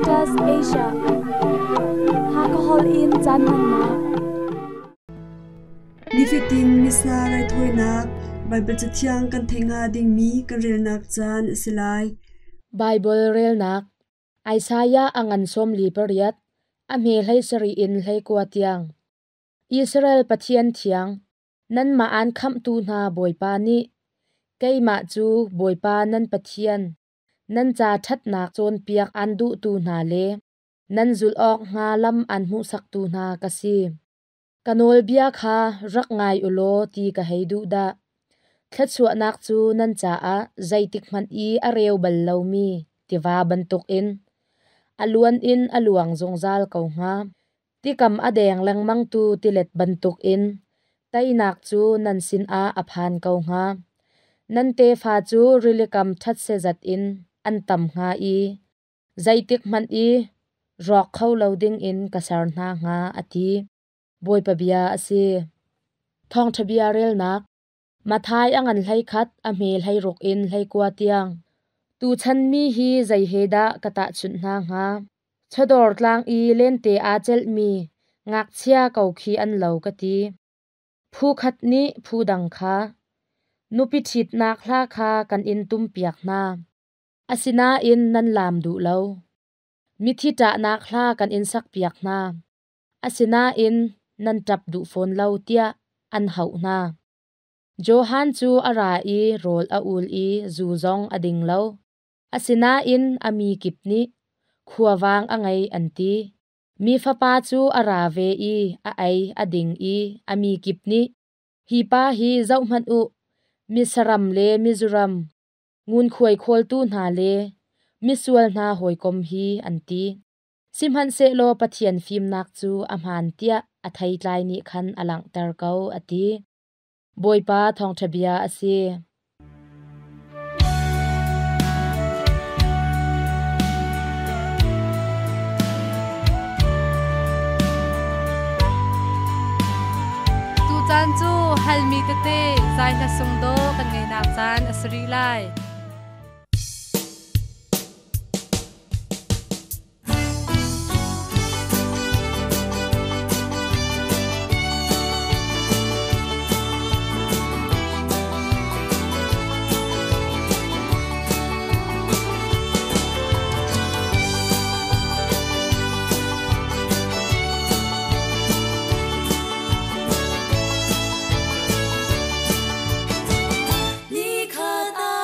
Adventist Asia. Hakahol in caan hmannak. Nifatin Missa raithawinak Baibal Cathiang kan theih hnga dingmi kan relnak caan a si lai. Baibal relnak Isaiah a ngan 48, a hme 17 in 19 tiang. Israel Pathian thiang, nanmah aan khamhtu hna Bawipa nih, keimah cu Bawipa nan Pathian, nan ca ṭhatnak cawnpiak aan duhtu hna le nan zulh awk hnga lam aan hmuhsaktu hna ka si. Ka nawlbia kha rak ngai u law ti ka hei duh dah. Thluachuahnak cu nan caah zeitikhmanh i a reu bal lomi tiva bantukin a luan in a luang zungzal ko hnga. Tikam a deng lengmangtu tilet bantukin teinak cu nan sinah a phan ko hnga. Nan tefa cu rilikam ṭhatse zat in an tam hnga i zeitikhmanh i rawk kho lo dingin ka ser hna hnga, a ti. Bawipa bia a si. Thawngṭha bia relnak Matthai a ngan 11, a hme 16 in 19 tiang. Tuchan mi hi zei he dah ka tahchunh hna hnga? Chawdawr tlang i lente aa celhmi ngakchia ko khi an lo ka ti. Phu khat nih phu dang kha, nupi ṭhitnak hla kha kan in tumpiak hna. Asinain nan laam duh lo. Mithi ṭahnak hla kan in sakpiak hna. Asinain nan ṭap duh fawn lo tiah an hauh hna. Johan cu a ra i rawl a ul i zu zong a ding lo. Asinain a mi kip nih khuavang a ngei an ti. Mi fapa cu a ra ve i a ei a ding i a mi kip nih, Hi pa hi zohhmanh u, misaram le mizuram, ngunkhuai khawltu hna le misual hna hawikom hi, an ti. Sihmanhsehlaw Pathian fimnak cu a hmaan tiah a theitlai nih khan a langhter ko, a ti. Bawipa thawngṭha bia a si. Tucaan cu halmi tete zai hla sung dawh kan ngeinak caan a si rih lai. Nikhat a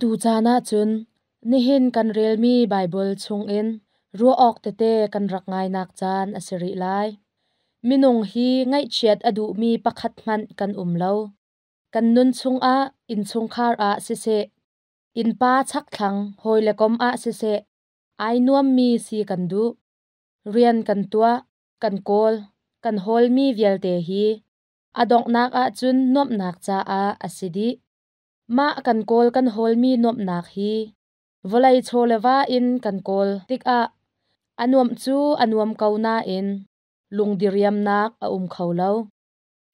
Atu caan ahcun nihin kan relmi Baibal chungin ruah awk tete kan rak ngainak caan a si rih lai. Minung hi ngaihchiat a duhmi pakhat hmanh kan um lo. Kan nun chungah innchungkhar ah siseh, innpa chakthlang hawi le kom ah siseh, ai nuammi si kan duh. Rian kan tuah, kan kawl, kan hawlmi vialte hi a donghnak ahcun nuamhnak caah a si dih. Mah kan kawl kan hawlmi nuamhnak hi vawlei chaw le va in kan kawl tikah a nuamh cu a nuam ko nain lungdiriamnak a um kho lo.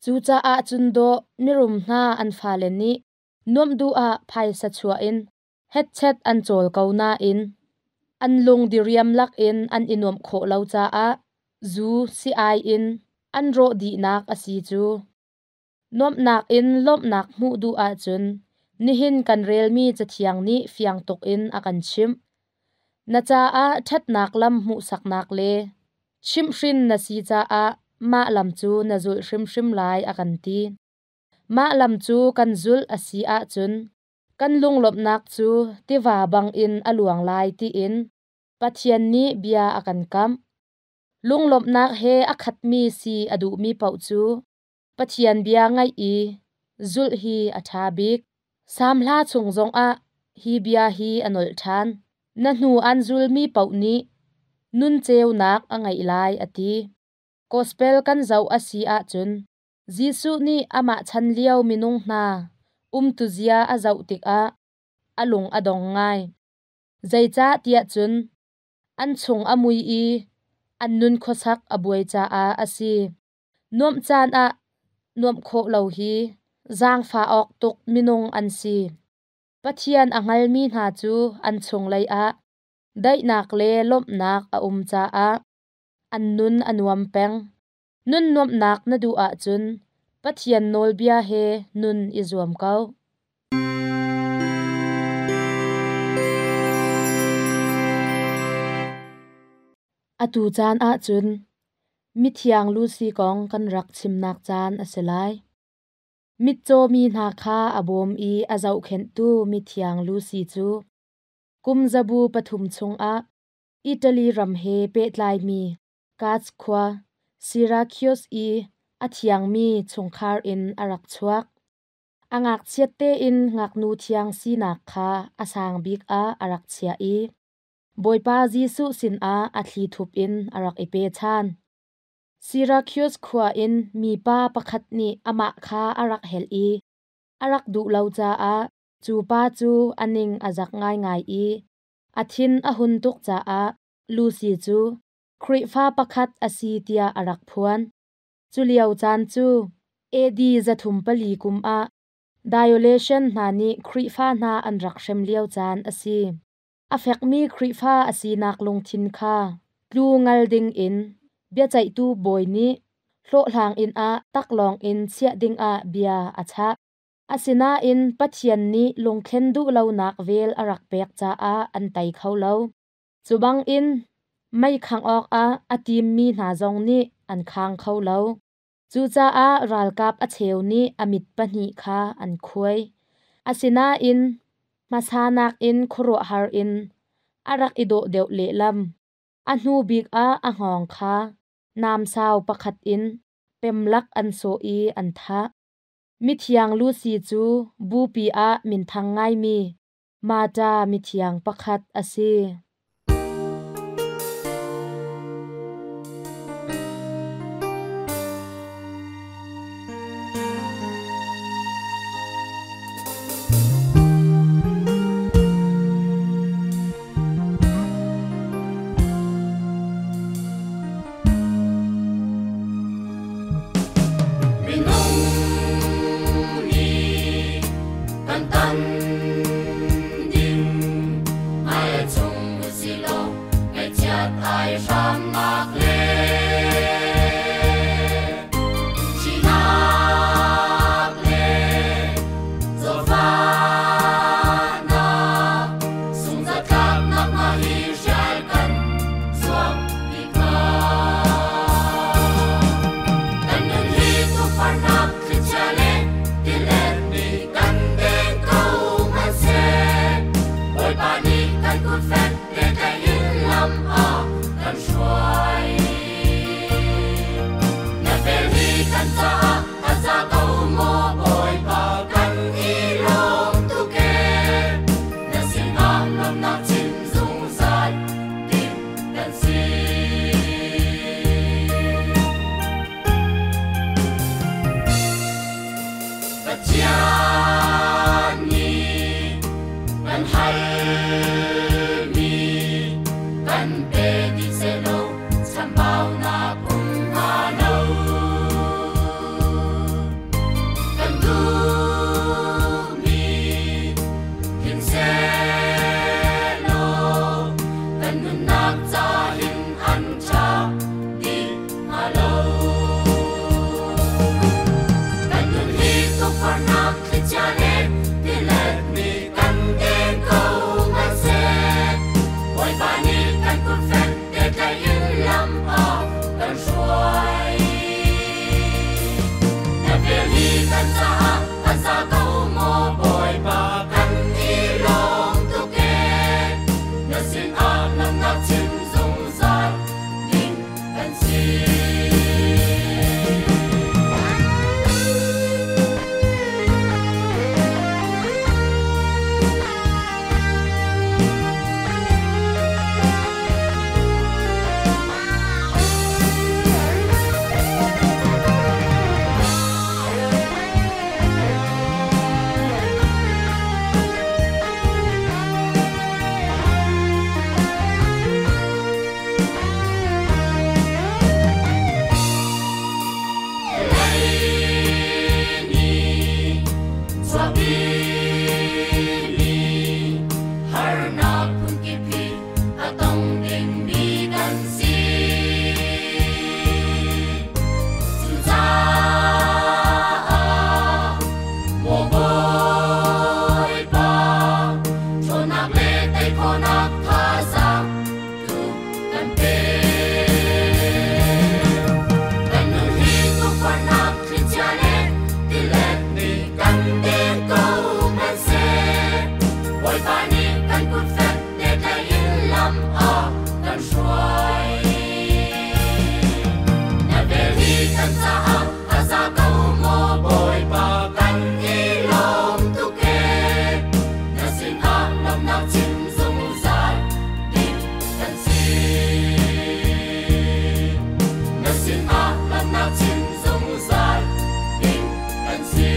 Cucaah cun dawh mirum hna an fale nih nuamh duh ah phaisa chuah in hetchet an cawl ko nain an lungdiriam lakin an i nuamh khawh lo caah zu si-ai in an rawh dihnak a si cu. Nuamhnak in lawmhnak hmuh duh ahcun nihin kan relmi Cathiang nih fiang tuk in a kan chimh. Na caah ṭhatnak lam hmuhsaknak le chimhhrin na si caah mah lam cu na zulh hrimhrim lai a kan ti. Mah lam cu kan zulh a si ahcun kan lunglawmhnak cu tiva bangin a luang lai tiin Pathian nih bia a kan kamh. Lunglawmhnak he a khatmi si a duhmi paoh cu Pathian bia ngaih i zulh hi a ṭha bik. Salm hla chung zongah hi bia hi a nolh ṭhan. Na hnu an zulmi paoh nih nun ceunak a ngeih lai a ti. Gospel kan zoh a si ahcun Jesuh nih amah chan lio minung hna umtuzia a zoh tikah a lung a dong ngai. Zeicah tiah cun an chung a mui i an nun khuasak a buai caah a si. Nuamh caan ah nuamh khawh lo hi zaangfah awk tuk minung an si. Pathian a hngalmi hna cu an chunglei ah daihnak le lawmhnak a um caah an nun a nuam peng. Nun nuamhnak na duh ahcun Pathian nawlbia he nun i zuam ko. Atu caan ahcun mithiang Lucy kong kan rak chimnak caan a si lai. Mitcaw mi hna kha a bawm i a zohkhenhtu mithiang Lucy cu kum zabu pathum chungah Italy ram he pehtlaimi Katz khua Syracuse i a thiangmi chungkhar in a rak chuak. A ngakchiat tein ngaknu thiang sinak kha a sang bik ah a rak chiah i Bawipa Jesuh sinah a thlithup in a rak i pe ṭhan. Syracuse khua in mipa pakhat nih amah kha a rak helh i a rak duh lo caah cu pa cu a ning a zak ngaingai i a thin a hun tuk caah Lucy cu Khrihfa pakhat a si tiah a rak phuan. Cu lio caan cu AD 304 kum ah Diocletian hna nih Khrihfa hna an rak hrem lio caan a si. A fekmi Khrihfa a sinak lungthin kha tlu ngal ding in biaceihtu bawi nih hlawhhlang inn ah taklawng in chiah dingah bia a chah. Asinain Pathian nih lungthlen duh lonak vel a rak pek caah an tei kho lo. Cu bangin mei khangh awkah a timmi hna zong nih an khang kho lo. Cucaah ralkap a cheu nih a mit pahnih kha an khuai. Asinain hmasa nakin khuaruahhar in a rak i dawh deuh lehlam. A hnu bik ah a hngawng kha namsau pakhat in pemlak an sawh i an thah. Mithiang Lucy cu bupi ah minthang ngaimi Marta mithiang pakhat a si. Minung nih kan tan ding hmai chung. harnak um hnga lo. Kan duhmi tling sehlaw kan nunnak ca hin an ṭha dih hnga lo. Kan nun hi tukforhnak thlichia le tilet nih kan den ko hmanhseh, Bawipa nih kan kut fek te tlaih in lam a kan hruai. Na vel hi kan caah a za ko maw Bawipa, kan i lawm tuk ee. Na sinah lawmhnak chim zungzal ding kan si. Lei nih chuahpimi harnak phunkip hi a tong dingmi kan si. Cucaah maw Bawipa, ṭhawnnak le tei khawhnak thazaang tu kan pe. Kan nun hi tukforhnak thlichia le tilet nih kan den ko hmanhseh, Bawipa nih kan kut fek te tlaih in lam a kan hruai. Na vel hi kan caah a za ko maw Bawipa, kan i lawm tuk ee. Na sinah lawmhnak chim zungzal ding kan si. Na sinah lawmhnak chim zungzal ding kan si.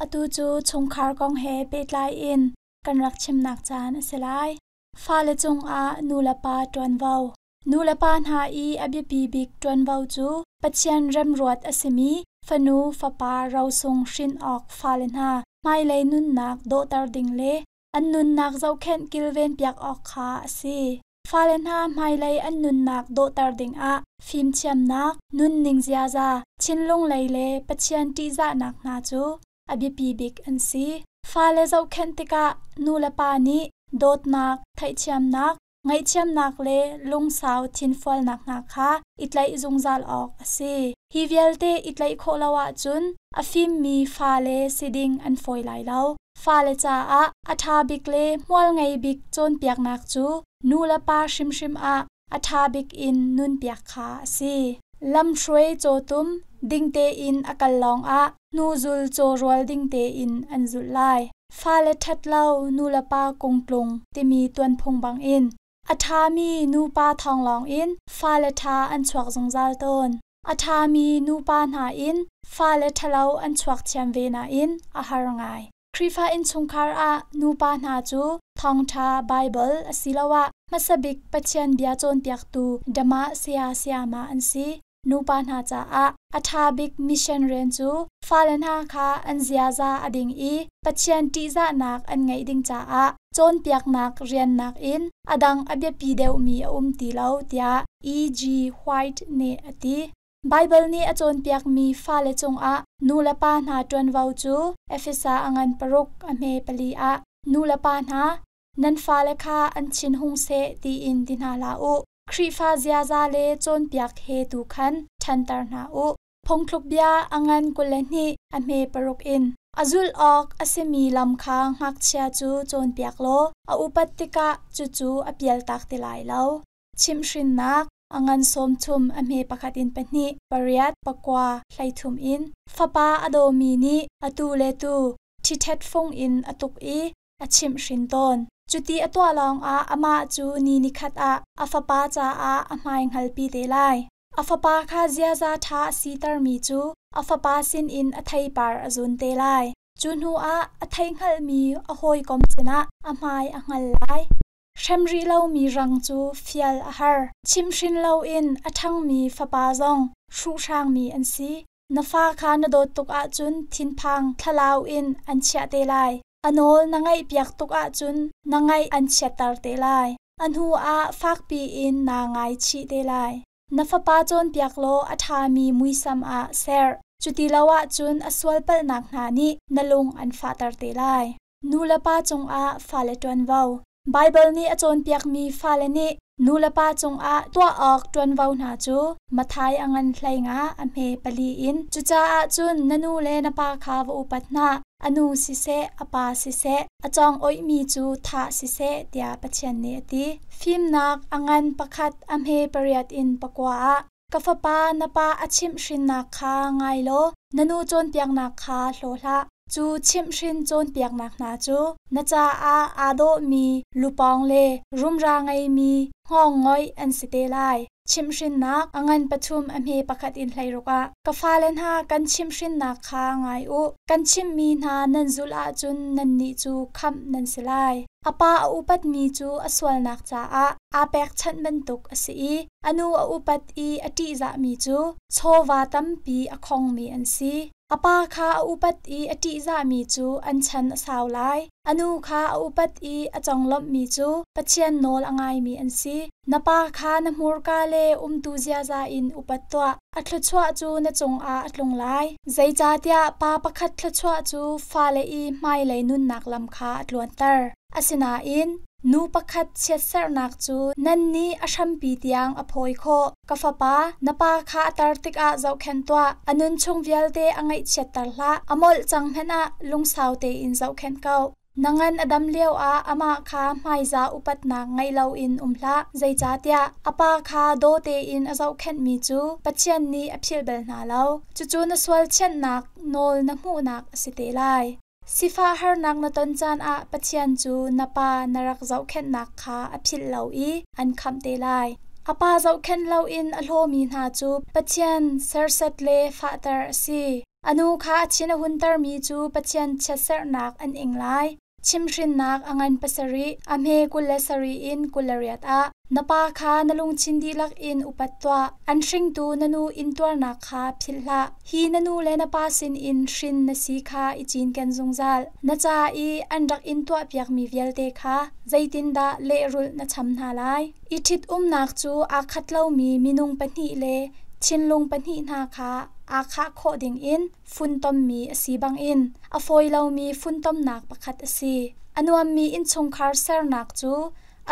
Atu cu chungkhar kong he pehtlai in kan rak chimnak caan a si lai. Fale cungah nulepa ṭuanvo. Nulepa hna i a biapi bik ṭuanvo cu Pathian remruat a simi fanu fapa rosung hrin awk fale hna hmailei nunnak dawhter ding le an nunnak zohkhenh kilven piak awk kha a si. Fale hna hmailei an nunnak dawhter dingah fimthiamnak, nunning ziaza, thinlung lei le Pathian ṭihzahnak hna cu a biapi bik an si. Fale zohkhenh tikah nulepa nih dawtnak, theihthiamnak, ngaihthiamnak le lungsau thinfualnak hna kha i tlaih zungzal awk a si. Hi vialte i tlaih khawh lo ahcun a fimmi fale si ding an fawi lai lo. Fale caah a ṭha bik le hmual ngei bik cawnpiaknak cu nu le pa hrimhrim ah a ṭha bik in nunpiak kha a si. Lamhruai cawtum ding tein a kal lawngah hnuzul cawrual ding tein an zulh lai. Fale ṭhat lo nulepa kungtlung timi tuanphung bangin a ṭhami nupa thawng lawngin fale ṭha an chuak zungzal tawn. A ṭhami nupa hna in fale ṭhalo an chuak thiam ve nain a har ngai. Khrihfa innchungkhar ah nupa hna cu thawngṭha Baibal asiloah hmasa bik Pathian bia cawnpiaktu dama saya sayama an si. Nupa hna caah a ṭha bik mission rian cu fale hna kha an ziaza a ding i Pathian ṭihzahnak an ngeih ding caah cawnpiaknak rian nakin a dang a biapi deuhmi a um ti lo tiah E.G. White nih a ti. Baibal nih a cawnpiakmi fale cungah nulepa hna ṭuanvo cu Efesa a ngan 6 a hme 4 ah nulepa hna nan fale kha an thin hung seh tiin ti hna hlah u. Khrihfa ziaza le cawnpiak he tu khan ṭhanter hna u. Phungthluk bia a ngan 22 a hme 6 in a zulh awk a simi lam kha ngakchia cu cawnpiak law a upat tikah cucu a pialtak ti lai lo. Chimhhrinnak. A ngan 30 a hme 1 in 2, 8, 9, 13 in. Fapa a dawmi nih atu le tu ṭhithet fung in a tuk i a chimhhrin tawn. Cuti a tuah lawngah amah cu ni nikhat ah a fapa caah a hmai hngalpi te lai. A fapa kha ziaza ṭha a sitermi cu a fapa sinin a theipar a zun te lai. Cu hnuah a theihngalhmi a hawikom sinah a hmai a hngal lai. Hrem rih lomi rang cu fial a har. Chimhhrin loin a ṭhangmi fapa zong hruhhrangmi an si. Na fa kha na dawt tuk ahcun thinphang thlalau in an chiah te lai. A nawl na ngaihpiak tuk ahcun na ngaih an chiatter te lai. A hnuah fakpi in naa ngaichih te lai. Na fapa cawnpiak law a ṭhami muisam ah ser. Cuti lo ahcun a sualpalhnak hna nih na lung an fahter te lai. Nulepa cungah fale ṭuanvo. Baibal nih a cawnpiakmi fale nih nulepa cungah tuah awk ṭuanvo hna cu Matthai a ngan 15 a hme 4 in. Cucaah cun na nu le na pa kha va upat hna. A nu siseh, a pa siseh, a cawng oihmi cu thah siseh, tiah Pathian nih a ti. Fimnak a ngan 1 a hme 8 in 9 ah. Ka fapa, na pa a chimhhrinnak kha ngai law na nu cawnpiaknak kha hlaw hlah. Cu chimhhrin cawnpiaknak hna cu na caah aa dawhmi lupawng le rumra ngeimi hngawngngoih an si te lai. Chimhhrinnak a ngan 3 a hme 1 in 16 ah. Ka fale hna, kan chimhhrinnak kha ngai u. Kan chimhmi hna nan zulh ahcun nannih cu khamh nan si lai. A pa a upatmi cu a sualnak caah aa pekchanh bantuk a si i a nu a upat i a ṭihzahmi cu chawva tampi a khongmi an si. A pa kha a upat i a ṭihzahmi cu an chan a sau lai. A nu kha a upat i a conglawmhmi cu Pathian nawl a ngaimi an si. Na pa kha na hmurka le umtu ziaza in upat tuah. A thluachuah cu na cungah a tlung lai. Zeicahtiah pa pakhat thluachuah cu fale i hmailei nunnak lam kha a tluanter. Asinain nu pakhat chiatserhnak cu nan nih a hrampi tiang a phawi khawh. Ka fapa, na pa kha a tar tikah zohkhenh tuah. A nun chung vialte a ngaihchiatter hlah. A molh cang hmanh ah lungsau tein zohkhenh ko. Na ngan a dam lioah amah kha hmaizah upatnak ngeih loin um hlah. Zeicahtiah a pa kha daw tein a zohkhenhmi cu Pathian nih a philh bal hna lo. Cucu na sual thianhnak nawl na hmuhnak a si te lai. Sifah harnak na ton caan ah Pathian cu na pa na rak zohkhenhnak kha a philh lo i an khamh te lai. A pa zohkhenh loin a hlawmi hna cu Pathian serhsat le fahter a si. A nu kha a thin a huntermi cu Pathian chiatserhnak an ing lai. Chimhhrinnak a ngan 7, a hme 27 in 28 ah. Na pa kha na lungthin dihlak in upat tuah. An hringtu na nu intuarnak kha philh hlah. Hi na nu le na pa sinin hrin na si kha i cinken zungzal. Na ca i an rak in tuahpiakmi vialte kha zeitindah lehrulh na cham hna lai? I ṭhitumnak cu aa khat lomi minung pahnih le thinlung pahnih hna kha aa khah khawh dingin funtommi a si bangin a fawi lomi funtomnak pakhat a si. A nuammi innchungkhar sernak cu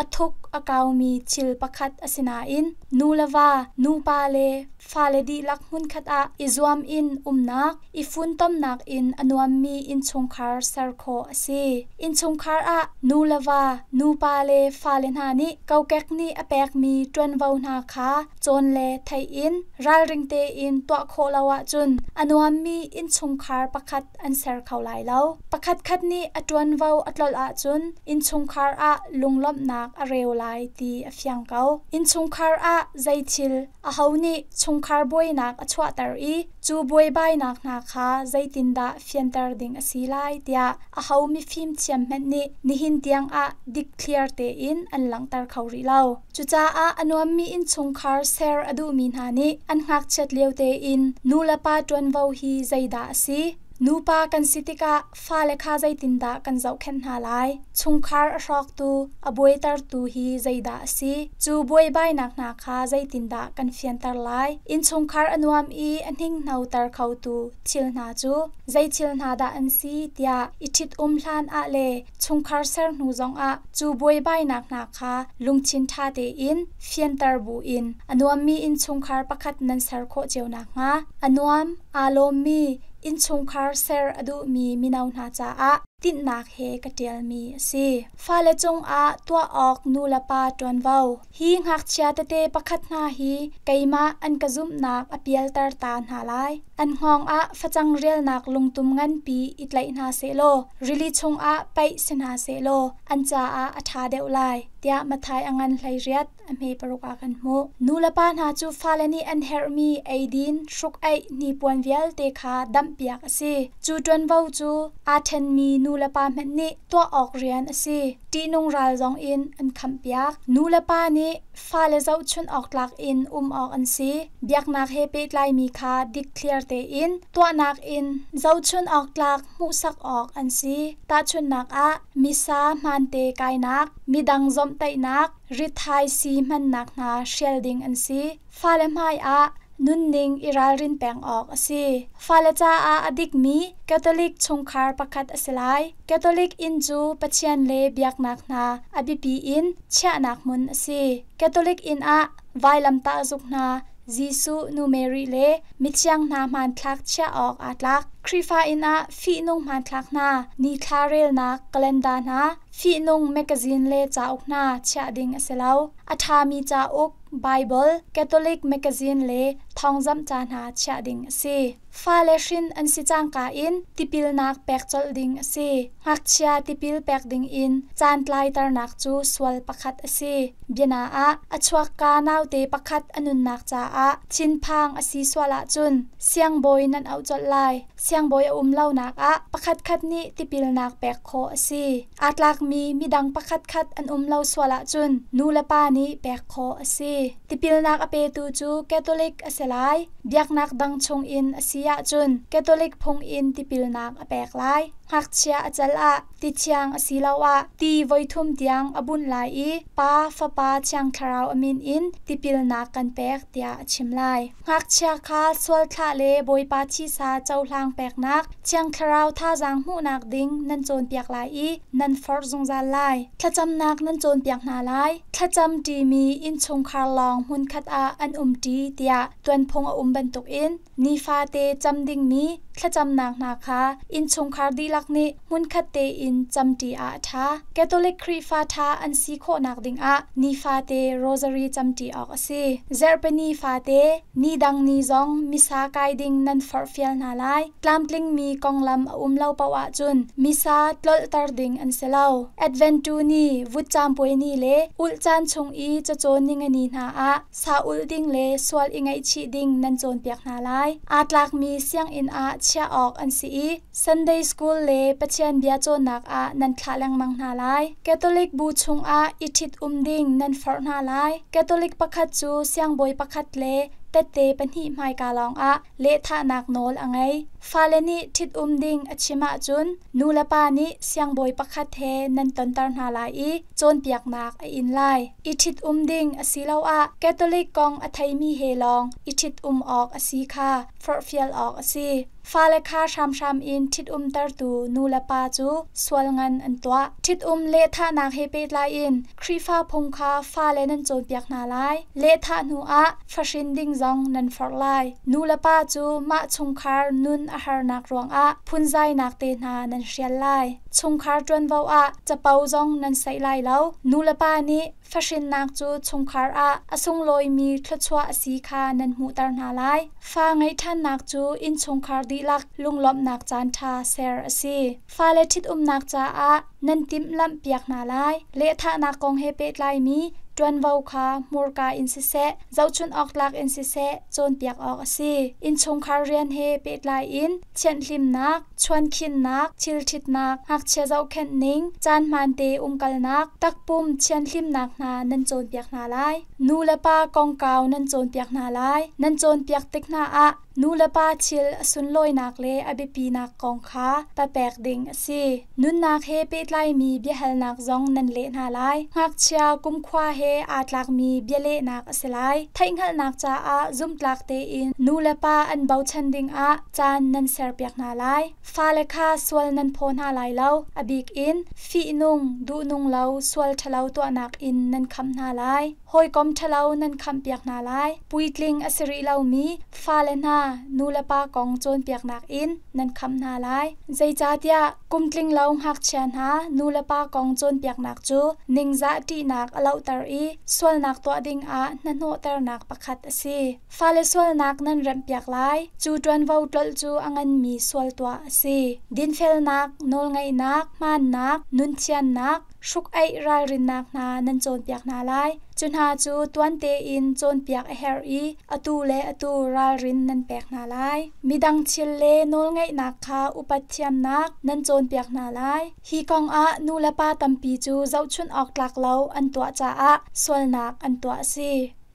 a thuk a kaumi thil pakhat a si nain nu le va, nupa le fale dihlak hmunkhat ah i zuam in umnak, i funtomnak in a nuammi innchungkhar ser khawh a si. Innchungkhar ah nu le va, nupa le fale hna nih kokek nih a pekmi ṭuanvo hna kha cawn le theih in ralring tein tuah khawh lo ahcun a nuammi innchungkhar pakhat an ser kho lai lo. Pakhatkhat nih a ṭuanvo a tlolh ahcun innchungkhar ah lunglawmhnak a reu lai ti a fiang ko. Innchungkhar ah zeithil, aho nih chungkhar buainak a chuahter i cu buaibainak hna kha zeitindah fianter ding a si lai tiah aho mifim thiam hmanh nih nihin tiangah dikthliar tein an langhter kho rih lo. Cucaah a nuammi innchungkhar ser a duhmi hna nih an ngakchiat lio tein nu le pa ṭuanvo hi zeidah a si? Nupa kan si tikah fale kha zeitindah kan zohkhenh hna lai? Chungkhar a hrawktu, a buaitertu hi zeidah a si? Cu buaibainak hna kha zeitindah kan fianter lai? Innchungkhar a nuam i a hninghnoter khotu thil hna cu zei thil hna dah an si tiah i ṭhitum hlan ah le chungkhar ser hnu zongah cu buaibainak hna kha lungthin ṭha tein fianter buin a nuammi innchungkhar pakhat nan ser khawh cio nakhnga a nuam aa lawmmi innchungkhar ser a duhmi mino hna caah. tinhnak he ka ṭialmi a si. Fale cungah tuah awk nulepa ṭuanvo. Hi ngakchia tete pakhat hna hi keimah an ka zumhnak a pialter ta hna lai. An hngawng ah facang rialnak lungtum nganpi i tlaih hna sehlaw rili chungah paih si hna sehlaw an caah a ṭha deuh lai, tiah Matthai a ngan 18 a hme paruk ah kan hmuh. Nulepa hna cu fale nih an herhmi eidin, hruk-aih, hnipuan vialte kha damhpiak a si. Cu ṭuanvo cu aa ṭhenmi nulepa hmanh nih tuah awk rian a si. Ṭihnung ral zong in an khamhpiak. Nulepa nih fale zohchunh awk tlak in um awk an si. Biaknak he pehtlaimi kha dikthliar tein tuahnak in zohchunh awk tlak hmuhsak awk an si. Tahchunhnak ah, misa hmaante kainak, midang zawmhtaihnak, rithai sii hmannak hna hrial ding an si. Fale hmaiah nunning i ralrin peng awk a si. Fale caah a dikmi Catholic chungkhar pakhat a si lai. Catholic inn cu Pathian le biaknak hna a biapi in chiahnak hmun a si. Catholic inn ah vailamtah zuk hna, Jesuh, Nu Mary le mithiang hna hmanthlak chiah awk aa tlak. Khrihfa inn ah fihnung hmanthlak hna, nithla relnak calendar hna, fihnung mekazin le cauk hna chiah ding a si lo. A ṭhami cauk, Baibal, Catholic mekazin le thawngzamh ca hna chiah ding a si. Fale hrin an si cangka in tipilnak pek colh ding a si. Ngakchia tipil pek ding in caan tlaiternak cu sual pakhat a si. Biana ah, a chuakka naute pakhat a nunnak caah thinphang a si sual ahcun siangbawi nan auh colh lai. Siangbawi a um lonak ah pakhatkhat nih tipilnak pek khawh a si. Aa tlakmi midang pakhatkhat an um lo sual ahcun nu le pa nih pek khawh a si. Tipilnak a petu cu Catholic a si lai. Biaknak dang chungin a si ahcun Catholic phung in tipilnak a pek lai. Ngakchia a cal ah ti thiang asiloah ti voithum tiang a bunh lai i Pa, Fapa, Thiang Thlarau a min in tipilnak kan pek tiah a chim lai. Ngakchia kha sualthlah le Bawipa thisa cohlang peknak, Thiang Thlarau thazaang hmuhnak ding nan cawnpiak lai i nan forh zungzal lai. Thlacamnak nan cawnpiak hna lai. Thlacam ṭimi innchungkhar lawng hmunkhat ah an umṭi tiah tuanphung a um bantukin nifate cam dingmi thlacamnak hna kha innchungkhar dihlak nih hmunkhat tein camṭi ah a ṭha. Catholic Khrihfa ṭha an si khawhnak dingah nifate rosary camṭi awk a si. Zarhpini fate, ni dang ni zong misa kai ding nan forhfial hna lai. Tlamtlingmi konglam a um lo paoh ahcun misa tlolhter ding an si lo. Adventu ni, vutcaam puai ni le ulh caan chung i cacawn ningani hna ah sa ulh ding le sual i ngaihchih ding nan cawnpiak hna lai. Aa tlakmi sianginn ah chiah awk an si i Sunday School le Pathian bia cawnnak ah nan thlah lengmang hna lai. Catholic bu chungah i ṭhit-um ding nan forh hna lai. Catholic pakhat cu siangbawi pakhat le tette pahnih hmaika lawngah lehthahnak nawl a ngei. Fale nih ṭhit-um ding a chim ahcun nulepa nih siangbawi pakhat he nan tonter hna lai i cawnpiaknak a in lai. I ṭhit-um ding asiloah Catholic kong a theimi he lawng i ṭhit-um awk a si kha forhfial awk a si. Fale kha hramhram in ṭhitumtertu nulepa cu sual ngan an tuah. Ṭhitum lehthahnak he pehtlai in Khrihfa phung kha fale nan cawnpiak hna lai. Lehthah hnuah fahrin ding zong nan forh lai. Nulepa cu mah chungkhar nun a harnak ruangah phunzainak te hna nan hrial lai. Chungkhar ṭuanvo ah capo zong nan saih lai lo. Nulepa nih Fahrinnak cu chungkhar ah a sunglawimi thluachuah a si kha nan hmuhter hna lai. Fa ngeih ṭhannak cu innchungkhar dihlak lunglawmhnak caanṭha ser a si. Fale ṭhitumnak caah nan timhlamhpiak hna lai. Lehthahnak kong he pehtlaimi ṭuanvo kha hmurka in siseh, zohchunh awk tlak in siseh cawnpiak awk a si. Innchungkhar rian he pehtlai in thianhhlimnak, chuankhinnak, thilṭhitnak, ngakchia zohkhenh ning, caan hmaante umkalnak, takpum thianhlimnak hna nan cawnpiak hna lai. Nu le pa kongkau nan cawnpiak hna lai. Nan cawnpiak tik hna ah nu le pa thil a sunlawinak le a biapinak kong kha papek ding a si. Nunnak he pehtlaimi biahalnak zong nan leh hna lai. Ngakchia kumkhua he aa tlakmi bialehnak a si lai. Theihhngalhnak caah zumhtlak tein nu le pa an bochan dingah caan nan serpiak hna lai. Fale kha sual nan phaw hna lai lo, a bik in fihnung, duhnung lo, sual ṭhalo tuahnak in nan khamh hna lai. Hawikom ṭhalo nan khamhpiak hna lai. Puitling a si rih lomi fale hna, nulepa kong cawnpiaknak in nan khamh hna lai. Zeicahtiah kum tlinglo ngakchia hna nulepa kong cawnpiaknak cu ningzah ṭihnak a lohter i sualnak tuah dingah hnahnawhternak pakhat a si. Fale sualnak nan remhpiak lai. Cu ṭuanvo tlolh cu a nganmi sual tuah a si. Dinfelnak, nawlngaihnak, hmaannak, nunthiannak, hruk-aih ralrinnak hna nan cawnpiak hna lai. Cu hna cu tuan tein cawnpiak a herh i atu le atu ralrin nan pek hna lai. Midang thil le nawlngaihnak kha upat thiamnak nan cawnpiak hna lai. Hi kong ah nulepa tampi cu zohchunh awk tlak lo an tuah caah sualnak an tuah a si.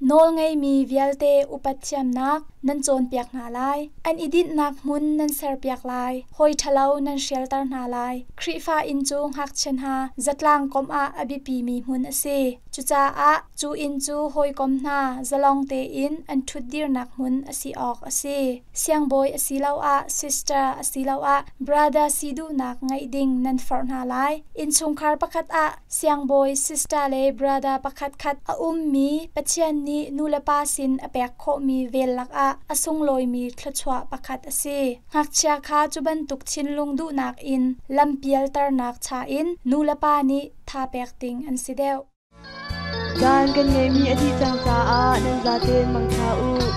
Nawlngeimi vialte upat thiamnak nan cawnpiak hna lai. An i dinhnak hmun nan serpiak lai. Hawi ṭhalo nan hrialter hna lai. Khrihfa inn cu ngakchia hna zatlang komh ah a biapimi hmun a si. Cucaah cu inn cu hawikom hna zalong tein an ṭhutdirnak hmun a si awk a si. Siangbawi asiloah sister asiloah brother si duhnak ngeih ding nan forh hna lai. Innchungkhar pakhat ah Siangbawi, sister le brother pakhatkhat a ummi Pathian nih nulepa sin a pek khawhmi vel lakah a sunglawimi thluachuah pakhat a si. Ngakchia kha cu bantuk thinlung duhnak in lampialternak cha in nulepa nih tha pek ding an si deuh. Caan kan ngeihmi a dih cang caah nan zaten mangṭha u.